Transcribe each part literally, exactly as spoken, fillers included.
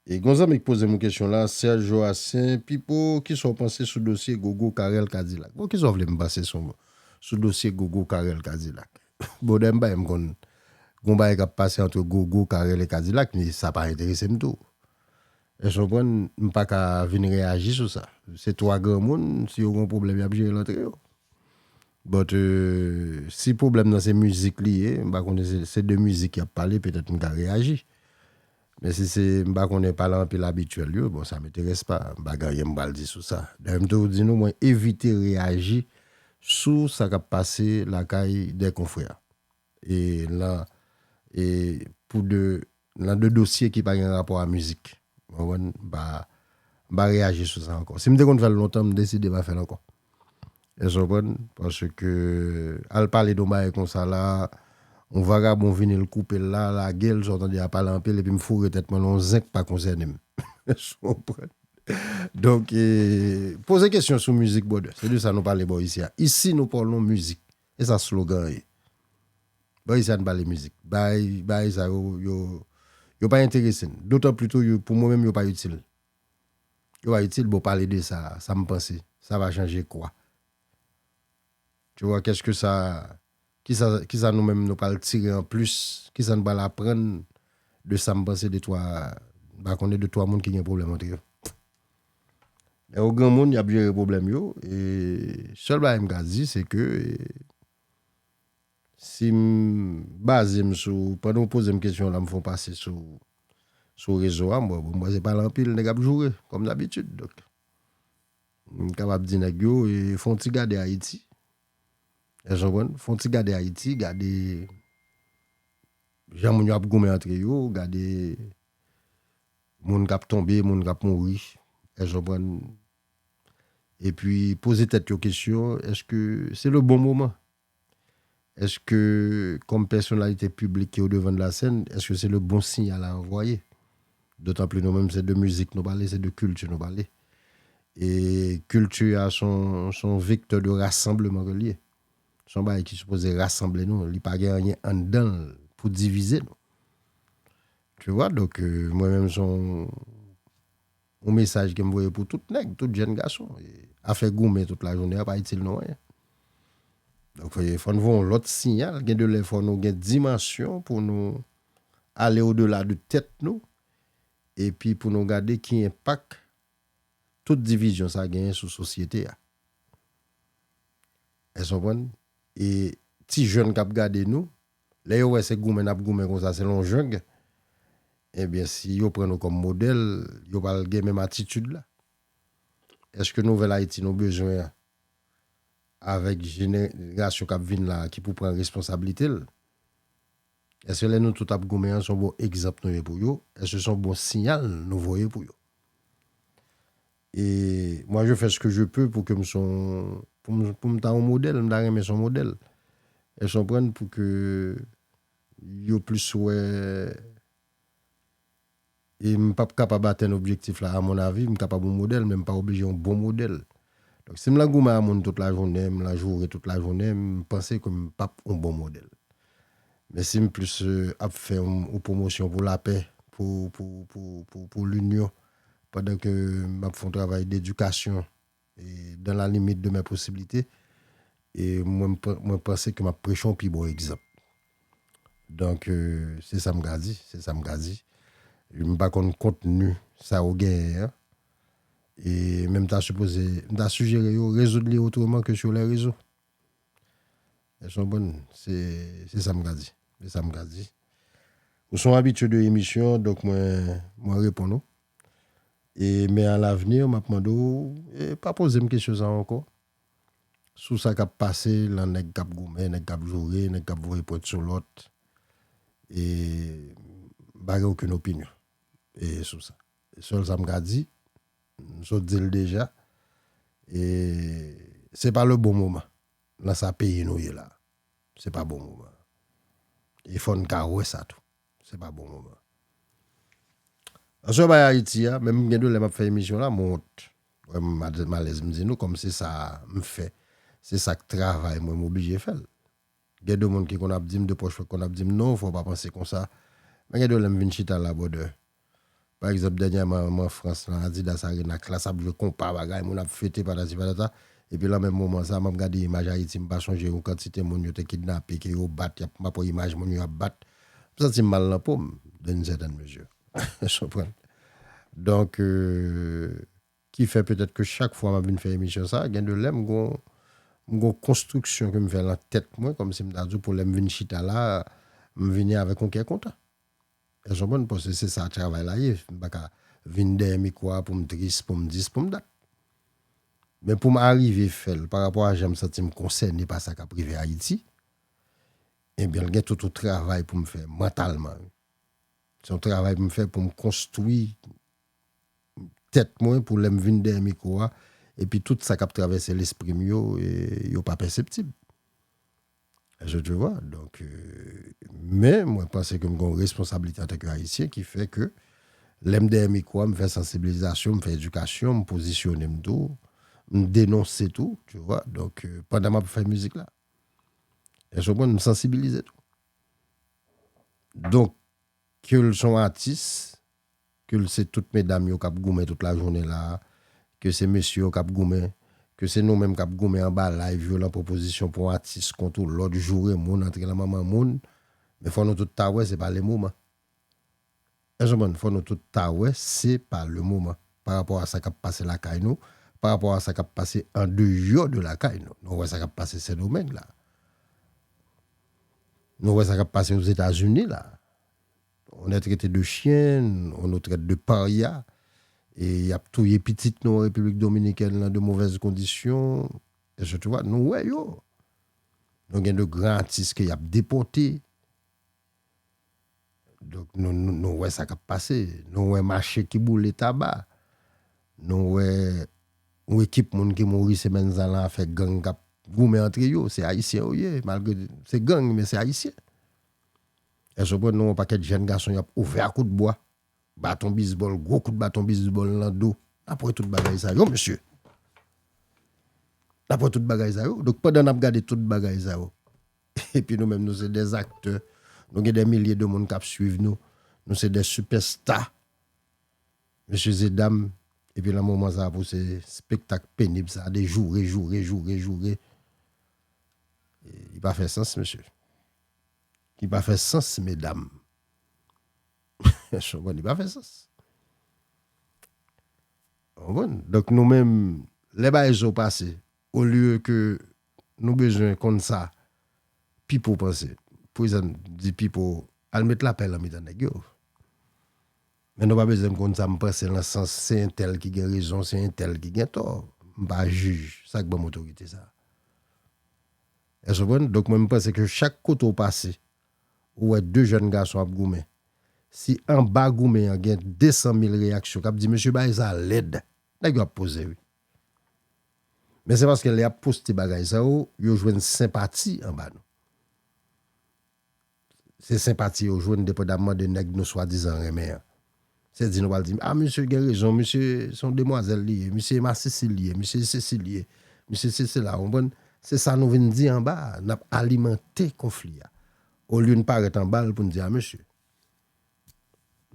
E gon zanmi k poze m yon kesyon la, Serge Joacin, Pipo, kisa w panse sou dosye Gogo Carel Cadillac? Bon, kisa w vle m panse sou, sou dosye Gogo Carel Cadillac? Bon, dayè m pa menm konn gon bagay k ap pase ant Gogo, Carel e Cadillac, men sa pa enterese m tou. Èske w konprann? M pa ka vin reyaji sou sa. Se twa granmoun, si yo gon pwoblèm, y ap jere l antre yo. But, euh, si pwoblèm nan se mizik li ye, m pa konnen se, se de mizik y ap pale, petèt m ka reyaji. Men si se, m pa konnen pale anpil abityèl yo, bon, sa m enterese pa. M pa gen anyen m pral di sou sa. Dayè, m toujou di nou, mwen evite reyaji sou sa k ap pase lakay de konfrè. E lan, e pou de, lan de dosye ki pa gen rapò a mizik. Ou konprann? M pa, m pa reyaji sou sa ankò. Si m te konn fè l lontan, m deside pa fè l ankò. Èske w konprann? Paske al pale de yon bagay konsa la, yon vagabon vini, l koupe l la, lage l, sa w tande a pale anpil, epi m foure tèt mwen nan yon zen k pa konsène m. Èske w konprann? Donk, e, poze kesyon sou mizik, brother. Se de sa nou pale bò isi a. Isi, nou pale nan mizik. E sa slogan an ye. Bò isi a, nou pale mizik. Bagay, bagay sa yo, yo, yo pa enterese n. Dotan pli tou, yo, pou mwen menm, yo pa itil. Yo pa itil, bon, pale de sa, sa m panse. Sa va chanje kwa? Tu vois, qu'est-ce que ça, kisa, kisa nou menm nou pral tire an plis? Kisa nou pral aprann de sa m panse de twa, m pa konnen, de twa moun ki gen pwoblèm antre yo? Lè yo granmoun, y ap jere pwoblèm yo. E sèl bagay m ka di, se ke, e, si m baze m sou, pandan w poze m kesyon la, m fè w pase sou, sou rezo a, m wè, bon, m wè se pale anpil, nèg ap joure, kòm dabitid. Donk, m kapab di nèg yo, e, fè yon ti gade Ayiti. Èske w konprann? Fè yon ti gade Ayiti, gade jan moun yo ap goumen antre yo, gade moun k ap tonbe, moun k ap mouri. Èske w konprann? Epi poze tèt yo kesyon, èske se le bon moman? Èske, kòm pèsonalite piblik ki o devan de la sèn, èske se le bon siyal a anvwaye? Dotan pli nou menm, se de mizik nou pale, se de kilti nou pale. E kilti a se yon, se yon vektè de rasanbleman ke l ye. Se yon bagay ki sipoze rasanble nou. Li pa gen anyen anndan l pou divize nou. Tu vois, donk, euh, mwen menm, se yon, yon mesaj ke m voye pou tout nèg, tout jèn gason. E afè goumen tout lajounen an pa itil nou anyen. Donk, e, fò n voye yon lòt siyal. Gen de lè, fò nou gen dimansyon pou nou ale odela de tèt nou, epi pou nou gade ki enpak tout divizyon sa genyen sou sosyete a. Èske w konprann? E ti jèn k ap gade nou, lè yo wè se goumen n ap goumen konsa, se yon jeng, ebyen, si yo pran nou kòm modèl, yo pral gen menm atitid la. Èske nouvèl Ayiti nou bezwen an, avèk jenerasyon k ap vin la a ki pou pran responsablite l? Èske lè nou tout ap goumen an, se yon bon egzanp nou ye pou yo? Èske se yon bon siyal nou voye pou yo? E moi, je fais ce que je peux pou ke m se yon, pou m, pou m ta yon modèl, m ta renmen se yon modèl. Èske w konprann? Pou ke yo plis wè, e m p ap kapab atenn objektif la, a mon avi, m kapab yon modèl, men m pa oblije yon bon modèl. Donk, si m lan goumen a moun tout lajounen, m lan joure tout lajounen, m panse ke m p ap yon bon modèl. Men si m plis, euh, ap fè yon, yon pwomosyon pou lapè, pou, pou, pou, pou, pou linyon, pandan ke m ap fè yon travay dedikasyon, e dans la limite de mes possibilités, e mwen, m pa-, mwen panse ke m ap preche yon pi bon egzanp. Donk, euh, se sa m ka di, se sa m ka di. M pa konn kontni sa yo genyen an. E men m ta sipoze, m ta sijere yo rezoud li otreman ke sur les réseaux. Èske w konprann? Se, se sa m ka di. Se sa m ka di. Ou se yon abitye de emisyon, donk mwen, mwen reponn ou. E, men a lavni, m ap mande w, e, pa poze m kesyon sa ankò. Sou sa k ap pase, lan nèg k ap goumen, nèg k ap joure, nèg k ap voye pwent sou lòt. E, m pa gen okenn opinyon, e, sou sa. Sèl sa m ka di, m sot di l deja, e, se pa le bon moman. Nan sa peyi nou ye la. Se pa bon moman. E fò n ka wè sa tou. Se pa bon moman. Answè bay Ayiti a, menm gen de lè m ap fè emisyon la, m wont. Wè, m malèz m di nou, kòm se sa m fè, se sa k travay mwen, m oblije fè l. Gen de moun ki konn ap di m, de pwòch mwen konn ap di m, non, fò w pa panse konsa. Men gen de lè m vin chita la, brother. Pa egzanp, dènyèman, m an Frans, nan Adidas Arena, klas ap jwe konpa, bagay, moun ap fete, patati patata. Epi, nan menm moman sa, m ap gade imaj Ayiti, m pa sonje yon kantite moun yo te kidnape, ke yo bat, y ap, m ap wè imaj moun yo ap bat. M santi m mal nan po m, dans une certaine mesure. Ou konprann? Donk, euh, ki fè petèt ke chak fwa m ap vin fè emisyon sa, gen de lè m gon, m gon konstriksyon ke m fè nan tèt mwen, kòmsi m ta di w pou lè m vin chita la, m vini avèk yon kè kontan. Èske w konprann? Paske se sa travay la ye. M pa ka vin dèyè mikwo a pou m tris, pou m dis, pou m dat. Men pou m arive fè l, pa rapò a jan m santi m konsène pa sa k ap rive Ayiti, ebyen, l gen tout yon travay pou m fè mantalman. Se yon travay pou m fè pou m konstwi tèt mwen pou lè m vin dèyè mikwo a, epi tout sa k ap travèse lespri m yo, e, yo pa pèseptib. Èske tu vois? Donk, euh, men mwen panse ke m gen yon responsablite antanke Ayisyen ki fè ke lè m dèyè mikwo a, m fè sansibilizasyon, m fè edikasyon, m pozisyone m tou, m denonse tou, tu vois. Donk, euh, pandan m ap fè mizik la. Èske w konprann? M sansibilize tou. Donk, ke l se yon atis, ke l se tout medam yo k ap goumen tout lajounen la, ke se mesye yo k ap goumen, ke se nou menm k ap goumen anba live yo, lan pwopozisyon pou yon atis kont yon lòt, joure moun, antre lan manman moun, men fò nou tout ta wè, se pa le moman. Èske w konprann? Fò nou tout ta wè, se pa le moman. Pa rapò a sa k ap pase lakay nou, pa rapò a sa k ap pase andeyò de lakay nou. Nou wè sa k ap pase Sendomeng la. Nou wè sa k ap pase Ozetazini la. On est traité de chien, on nous traite de paria. E y ap touye pitit nou an Repiblik Dominikèn lan de movèz kondisyon. Èske tu vois? Nou wè yo. Nou gen de gran atis ke y ap depòte. Donk, nou, nou, nou wè sa k ap pase. Nou wè mache ki boule taba. Nou wè yon ekip moun ki mouri semèn sa lan afè gang k ap goumen antre yo. Se Ayisyen yo ye, malgre se gang, men se Ayisyen. Èske w konprann? Nou wè yon pakèt jèn gason y ap ouvè a kout bwa, baton bizbòl, gwo kout baton bizbòl nan do. N ap wè tout bagay sa yo, mesye. N ap wè tout bagay sa yo. Donk, pandan n ap gade tout bagay sa yo, epi nou menm, nou se dè aktè. Nou gen dè milye de moun k ap swiv nou. Nou se dè sipèsta. Mesye e dam, epi lan moman sa pou se spektak penib sa, de joure, joure, joure, joure. E, li pa fè sans, mesye. Li pa fè sans, medam. Èske w konprann? Li pa fè sans. Ou konprann? Donk, nou menm, lè bagay sa yo pase, olye ke nou bezwen konn sa Pipo panse, pou egzanp, di Pipo, al met lapè lan mitan nèg yo. Men nou pa bezwen m konn sa m panse lan sans se entèl ki gen rezon, se entèl ki gen tò. M pa jij, sa k ban m otorite sa? Èske w konprann? Donk, mwen, m panse ke chak kote w pase, ou wè de jèn gason ap goumen. Si anba goumen an gen de san mil reyaksyon k ap di, "Mesye, bagay sa lèd," nèg yo ap poze, wi. Men se paske lè y ap poste bagay sa yo, yo jwenn senpati anba nou. Se senpati yo jwenn depandamman de nèg nou swadizan renmen an. Se di nou pral di, "A, misye gen rezon, misye se yon demwazèl li ye, misye masisi li ye, misye sesi li ye, misye se sela," w konprann? Se sa nou vin di anba a, n ap alimante konfli a. Olye n parèt anba l pou n di, "A, mesye,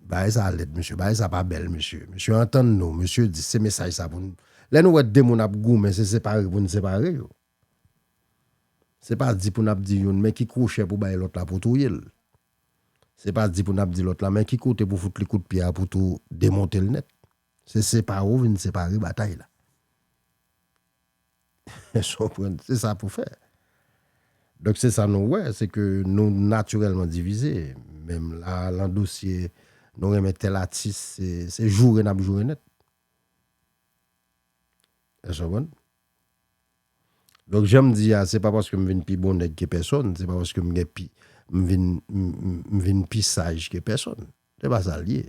bagay sa lèd, mesye, bagay sa pa bèl, mesye. Mesye, antann nou, mesye di, se mesaj sa pou nou." Lè nou wè de moun ap goumen, se separe pou n separe yo. Se pa di pou n ap di youn, "Men ki kwochè pou bay lòt la pou touye l." Se pa di pou n ap di lòt la, "Men ki kote pou fout li kout pye a pou tou demonte l nèt." Se separe w vin separe batay la. Èske w konprann? Se sa pou fè. Donk, se sa nou wè, se ke nou natirèlman divize. Menm la, lan dosye, nou renmen tèl atis, se, se joure n ap joure nèt. Èske w konprann? Donk, jan m di a, se pa paske m vin pi bon nèg ke pèsonn, se pa paske m gen pi, m vin, m, m, m vin pi saj ke pèsonn. Se pa sa l ye.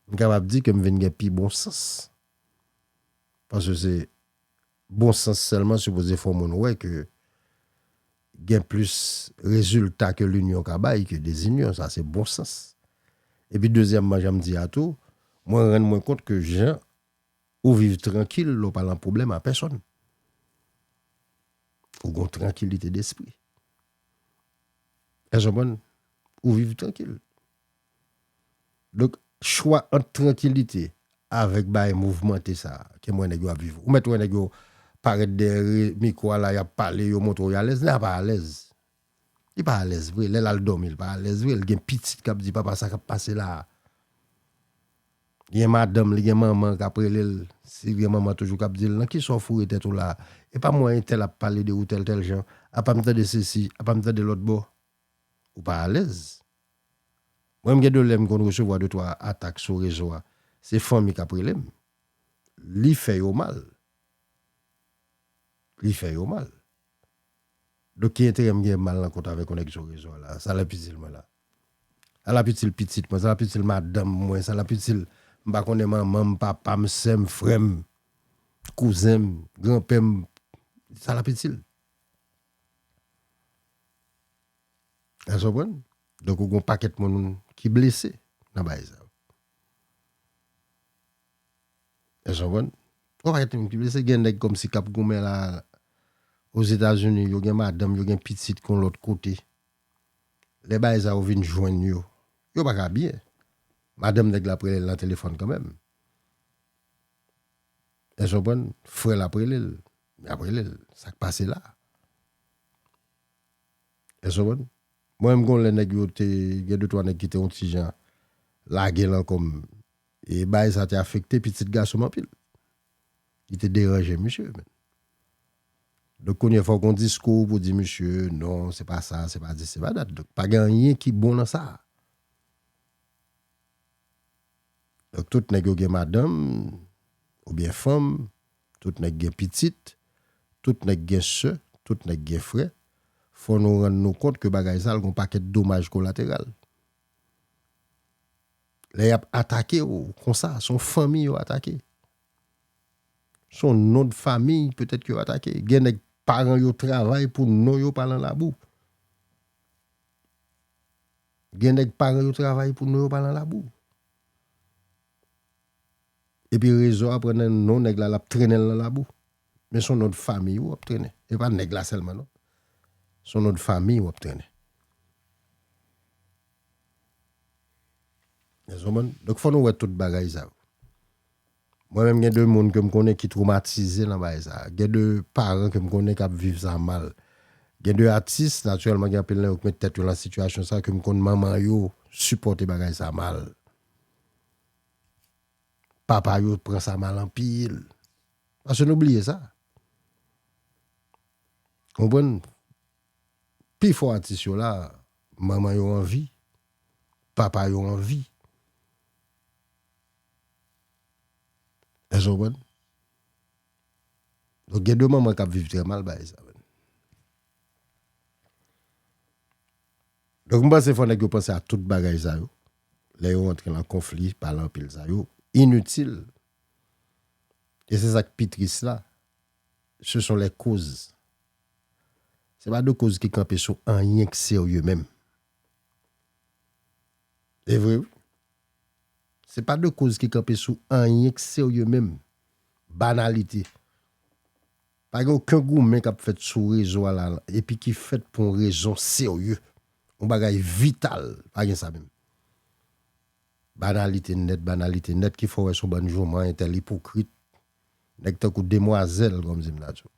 M kapab di ke m vin gen pi bon sans. Paske se bon sans sèlman sipoze fè yon moun wè ke gen plis rezilta ke linyon ka bay ke dezinyon. Sa se bon sans. Epi dezyèmman, jan m di a tou, mwen rann mwen kont ke jan ou viv trankil lè w pa lan pwoblèm a pèsonn. Ou gen yon trankilite despri. Èske w konprann? Ou viv trankil. Donk, chwa ant trankilite avèk bay mouvmante sa a ke m wè nèg yo ap viv. Ou mèt wè nèg yo parèt dèyè mikwo a la, y ap pale, yo montre w y alèz, nèg la pa alèz. Li pa alèz vre, lè l al dòmi, li pa alèz vre, li gen pitit k ap di, "Papa, sa k ap pase la a?" Li gen madanm, li gen manman k ap rele l, si li gen manman toujou k ap di l, "Nan kisa w foure tèt ou la a? E pa mwen entèl ap pale de ou tèl tèl jan, apa m tande sesi, apa m tande lòt bò." Ou pa alèz. Mwen, m gen de lè m konn resevwa de twa atak sou rezo a. Se fanmi k ap rele m. Li fè yo mal. Li fè yo mal. Donk, ki enterè m gen mal nan kont avèk yon nèg sou rezo a la? Sa l ap itil mwen la? Sa l ap itil pitit mwen? Sa l ap itil madanm mwen? Sa l ap itil, m pa konnen, manman m, papa m, sè m, frè m, kouzen m, granpè m? Sa l ap itil? Èske w konprann? Donk, ou gen yon pakèt moun ki blese nan bagay sa yo. Èske w konprann? Yon pakèt moun ki blese, gen nèg kòmsi k ap goumen la, Ozetazini, yo gen madanm, yo gen pitit kon lòt kote. Lè bagay sa yo vin jwenn yo, yo pa ka byen. Madanm nèg la ap rele l nan telefòn kanmenm. Èske w konprann? Frè l ap rele l. L ap rele l. Sa k pase la? Èske w konprann? Mwen menm, gon lè nèg yo te, gen de twa nèg ki te yon ti jan lage l ankò m. E bagay sa te afekte pitit gason m anpil. Li te deranje misye, men. Donk, kounye a, fòk gon diskou pou di misye, non, se pa sa, se pa dis, se pa dat. Donk, pa gen anyen ki bon nan sa. Donk, tout nèg yo gen madanm, oubyen fanm, tout nèg gen pitit, tout nèg gen sè, tout nèg gen frè. Fò nou rann nou kont ke bagay sa a, l gon pakèt domaj kolateral. Lè y ap atake w konsa, se yon fanmi yo atake. Se yon non de fanmi, petèt, ke yo atake. Gen nèg paran yo travay pou non yo pa nan labou. Gen nèg paran yo travay pou non yo pa nan labou. Epi rezo a pran nan non nèg la, l ap trennen l nan labou. Men se yon non de fanmi w ap trennen. E pa nèg la sèlman, non. Se yon non de fanmi w ap trennen. Èske w konprann? Donk, fò nou wè tout bagay sa yo. Mwen menm, gen de moun ke m konnen ki twomatize nan bagay sa. Gen de paran ke m konnen k ap viv sa mal. Gen de atis, natirèlman, gen anpil nan yo k met tèt yo nan sitiyasyon sa, ke m konn manman yo sipòte bagay sa mal. Papa yo pran sa mal anpil. Paske nou bliye sa. Konprann? Pifò atis yo la, manman yo an vi, papa yo an vi. Èske w konprann? Donk, gen de manman k ap viv trè mal bagay sa, menn. Donk, m panse fò nèg yo panse a tout bagay sa yo. Lè yo rantre nan konfli, pale anpil sa yo initil. E se sa k pi tris la. Ce sont les causes. Se pa de koz ki kanpe sou anyen k serye menm. E vre, wi. Se pa de koz ki kanpe sou anyen k serye menm. Banalite. Pa gen okenn goumen k ap fèt sou rezo a la, epi ki fèt pou yon rezon serye. Yon bagay vital. Pa gen sa menm. Banalite nèt, banalite nèt ki fè w wè se yon bann jouman, entèl ipokrit. Nèg tankou demwazèl, kòm di m la di w.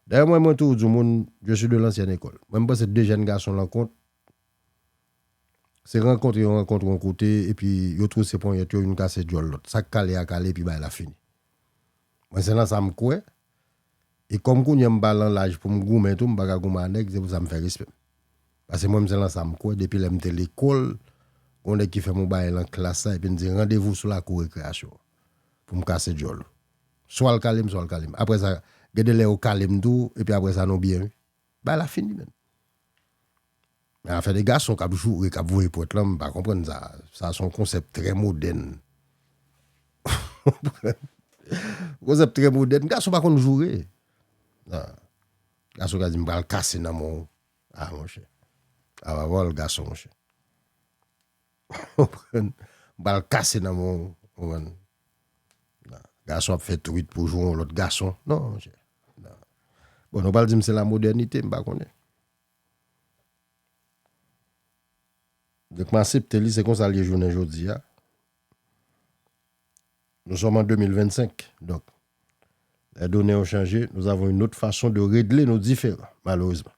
Dayè, mwen, mwen toujou di moun, je suis de l'ancienne école. Mwen, m panse de jèn gason rankont, se rankontre yo rankontre yon kote, epi yo twouse ponyèt yo, youn kase djòl lòt. Sa k kale a kale, epi bagay la fini. Mwen, se nan sa m kwè. E kòm kounye a m pa lan laj pou m goumen tou, m pa ka goumen a nèg, se pou sa m fè respè m. Paske mwen, m se lan sa m kwè, depi lè m te lekòl, gon nèg ki fè m yon bagay lan klas la, epi m di, "Randevou sou lakou rekreyasyon an," pou m kase djòl ou. Swa l kale m, swa l kale m. Apre sa, gen de lè yo kale m tou, epi apre sa, nou byen, wi. Bagay la fini, menn. Men afè de gason k ap joure, k ap voye pwent lan, m pa konprann sa. Sa se yon konsèp trè modèn. Konsèp trè modèn. Gason pa konn joure. Non. Gason ka di, "M pral kase nan men w." Ah, monchè. A pa pawòl gason, monchè. Konprann? M pral kase nan men w, konprann? Non. Gason ap fè twit pou joure yon lòt gason. Non, monchè. Non. Bon, nou pral di m se la modènite, m pa konnen. Donk, m aksepte li, se konsa l ye jounen jodi a. Nous sommes en deux mille vingt-cinq. Donc, les données ont changé. Nous avons une autre façon de régler nos différends, malheureusement.